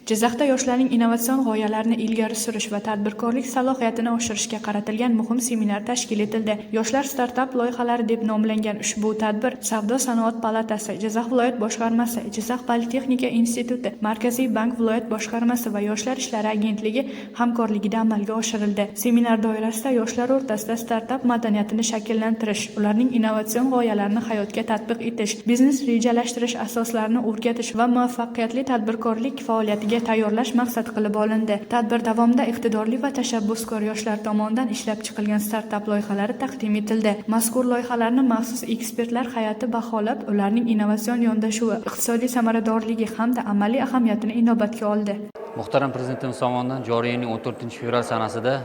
Jizzaxda yoshlarning innovatsion g'oyalarini ilgari surish va tadbirkorlik salohiyatini oshirishga qaratilgan muhim seminar tashkil etildi. "Yoshlar startap loyihalari" deb nomlangan ushbu tadbir Savdo-sanoat palatasi, Jizzax viloyat boshqarmasi, Jizzax politexnika instituti, Markaziy bank viloyat boshqarmasi va Yoshlar ishlari agentligi hamkorligida amalga oshirildi. Seminar doirasida yoshlar o'rtasida startap madaniyatini shakllantirish, ularning innovatsion g'oyalarini hayotga tatbiq etish, biznes rejalashtirish asoslarini o'rgatish va muvaffaqiyatli tadbirkorlik faoliyatiga tayyorlash maqsad qilib olindi. Tadbir davomida iqtidorli va tashabbuskor yoshlar tomonidan ishlab chiqilgan startap loyihalari taqdim etildi. Mazkur loyihalarni maxsus ekspertlar hay'ati baholab, ularning innovatsion yondashuvi, iqtisodiy samaradorligi hamda amaliy ahamiyatini inobatga oldi. Muhtaram Prezidentimiz tomonidan joriy yilning 14 fevral sanasida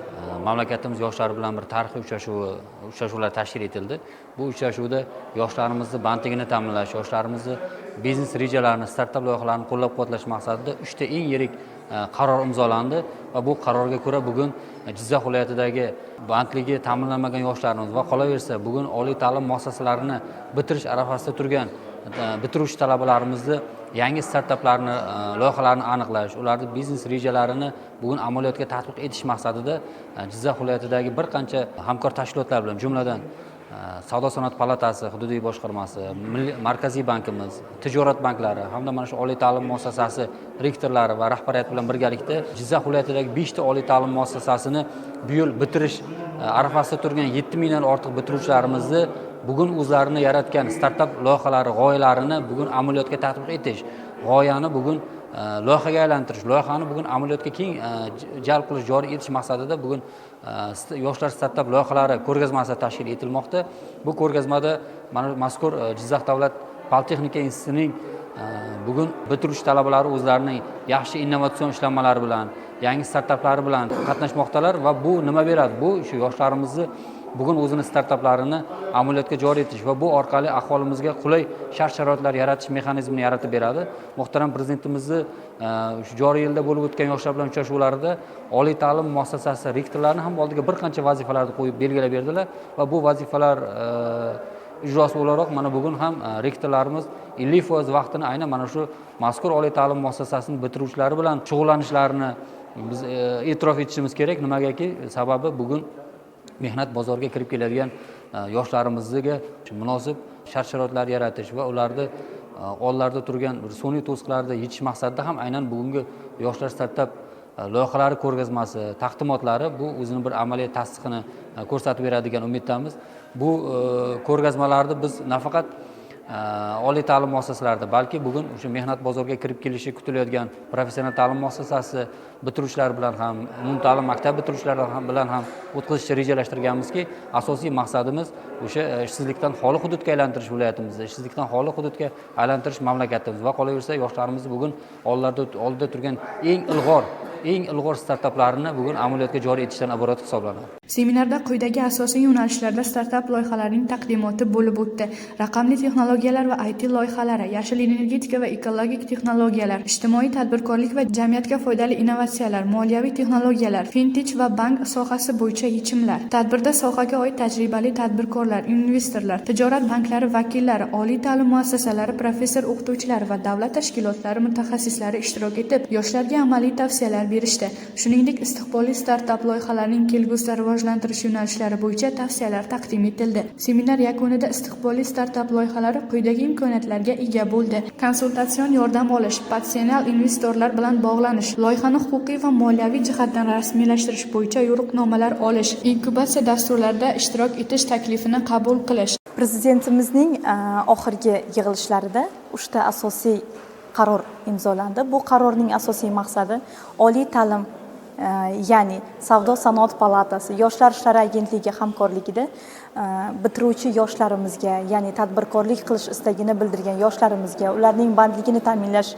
mamlakatimiz yoshlari bilan bir tarixiy uchrashuvlar tashkil etildi. Bu uchrashuvda yoshlarimizni bandligini ta'minlash, yoshlarimizni biznes rejalarini, startap loyihalarini qo'llab-quvvatlash maqsadida uchta eng yirik qaror imzolandi va bu qarorga ko'ra bugun Jizzax viloyatidagi bandligi ta'minlanmagan yoshlarimiz va qolaversa bugun oliy ta'lim muassasalarini bitirish arafasida turgan bitiruvchi talabalarimizni yangi startaplarni, loyihalarini aniqlash, ularni biznes rejalarini bugun amaliyotga tatbiq etish maqsadida Jizzax viloyatidagi bir qancha hamkor tashkilotlar bilan, jumladan Savdo sanoat palatasi hududiy boshqarmasi, Milliy markaziy bankimiz, tijorat banklari hamda mana shu oliy ta'lim muassasasi rektorlari va rahbariyati bilan birgalikda Jizzax viloyatidagi 5 ta oliy ta'lim muassasasini bu yil bitirish arafasida turgan 7 mingdan ortiq bitiruvchilarimizni bugun o'zlarini yaratgan startap loyihalari, g'oyalarini bugun amaliyotga tatbiq etish, g'oyani bugun loyihaga aylantirish, loyihani bugun amaliyotga keng jalb qilish, joriy etish maqsadida bugun yoshlar startap loyihalari ko'rgazmasi tashkil etilmoqda. Bu ko'rgazmada mana mazkur Jizzax davlat politexnika institutining bugun bitiruvchi talabalari o'zlarining yaxshi innovatsion ishlanmalari bilan, yangi startaplari bilan qatnashmoqdalar va bu nima beradi? Bu shu yoshlarimizni bugun o'zini startaplarini amaliyotga joriy etish va bu orqali aholimizga qulay shart-sharoitlar yaratish mexanizmini yaratib beradi. Muhtaram Prezidentimizni shu joriy yilda bo'lib o'tgan yoshlar bilan uchrashuvlarida oliy ta'lim muassasasi rektorlarini ham oldiga bir qancha vazifalarni qo'yib belgilab berdilar va bu vazifalar ijrosi o'laroq mana bugun ham rektorlarimiz 50% vaqtini aynan mana shu mazkur oliy ta'lim muassasasini bitiruvchilari bilan shug'ullanishlarini biz e'tirof etishimiz kerak. Nimagaki, sababi bugun mehnat bozoriga kirib keladigan yoshlarimizga munosib shart-sharoitlar yaratish va ularni oldilarida turgan bir sun'iy to'siqlarni yechish maqsadida ham aynan bugungi yoshlar startap loyihalari ko'rgazmasi taqdimotlari bu o'zini bir amaliy tasdiqini ko'rsatib beradi degan umiddamiz. Bu ko'rgazmalarni biz nafaqat oliy ta'lim muassasalarida, balki bugun o'sha mehnat bozoriga kirib kelishi kutilayotgan professional ta'lim muassasasi bitiruvchilari bilan ham, umumta'lim maktab bitiruvchilari bilan ham o'tkazishni rejalashtirganmizki, asosiy maqsadimiz o'sha ishsizlikdan xoli hududga aylantirish viloyatimizni, ishsizlikdan xoli hududga aylantirish mamlakatimiz va qolaversa yoshlarimizni bugun oldida turgan eng ilg'or startaplarni bugun amaliyotga joriy etishdan iborat hisoblanadi. Seminarda quyidagi asosiy yo'nalishlarda startap loyihalarining taqdimoti bo'lib o'tdi: raqamli texnologiyalar va IT loyihalari, yashil energetika va ekologik texnologiyalar, ijtimoiy tadbirkorlik va jamiyatga foydali innovatsiyalar, moliyaviy texnologiyalar, fintech va bank sohasi bo'yicha yechimlar. Tadbirda sohaga oid tajribali tadbirkorlar, investorlar, tijorat banklari vakillari, oliy ta'lim muassasalari professor o'qituvchilari va davlat tashkilotlari mutaxassislari ishtirok etib, yoshlarga amaliy tavsiyalar berishdi. Shuningdek, istiqbolli startap loyihalarining kelgusida rivojlantirish yo'nalishlari bo'yicha tavsiyalar taqdim etildi. Seminar yakunida istiqbolli startap loyihalari quyidagi imkoniyatlarga ega bo'ldi: konsultatsion yordam olish, potensial investorlar bilan bog'lanish, loyihani huquqiy va moliyaviy jihatdan rasmiylashtirish bo'yicha yo'riqnomalar olish, inkubatsiya dasturlarida ishtirok etish taklifini qabul qilish. Prezidentimizning oxirgi yig'ilishlarida uchta asosiy qaror imzolandi. Bu qarorning asosiy maqsadi oliy ta'lim, ya'ni Savdo sanoat palatasi, Yoshlar ishlari agentligi hamkorligida bitiruvchi yoshlarimizga, ya'ni tadbirkorlik qilish istagini bildirgan yoshlarimizga ularning bandligini ta'minlash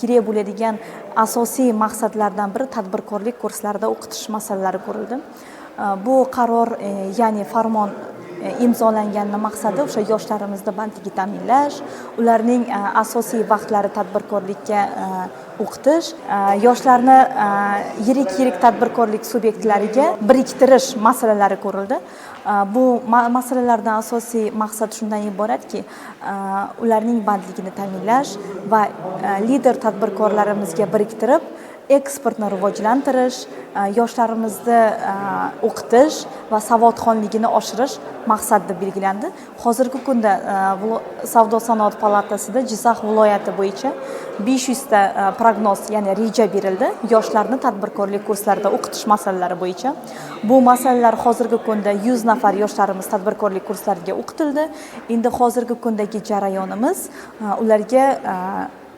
kerak bo'ladigan asosiy maqsadlardan biri tadbirkorlik kurslarida o'qitish masalalari ko'rildi. Bu qaror, ya'ni farmon Imzolanganini maqsadi o'sha yoshlarimizni bandligi ta'minlash, ularning asosiy vaqtlari tadbirkorlikka o'qitish, yoshlarni yirik yirik tadbirkorlik subyektlariga biriktirish masalalari ko'rildi. Bu masalalardan asosiy maqsad shundan iboratki, ularning bandligini ta'minlash va lider tadbirkorlarimizga biriktirib, eksportni rivojlantirish, yoshlarimizni o'qitish va savodxonligini oshirish maqsadida belgilandi. Hozirgi kunda Savdo sanoat palatasida Jizzax viloyati bo'yicha 500 ta prognoz, ya'ni reja berildi yoshlarni tadbirkorlik kurslarida o'qitish masalalari bo'yicha. Bu masalalar hozirgi kunda 100 nafar yoshlarimiz tadbirkorlik kurslariga o'qitildi. Endi hozirgi kundagi jarayonimiz ularga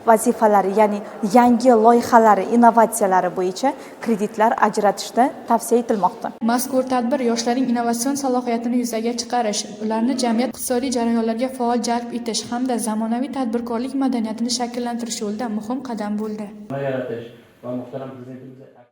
vazifalari, ya'ni yangi loyihalari, innovatsiyalari bo'yicha kreditlar ajratishda tavsiya etilmoqda. Mazkur tadbir yoshlarning innovatsion salohiyatini yuzaga chiqarish, ularni jamiyat iqtisodiy jarayonlarga faol jalb etish hamda zamonaviy tadbirkorlik madaniyatini shakllantirish yo'lida muhim qadam bo'ldi. Yaratish va muhtaram Prezidentimiz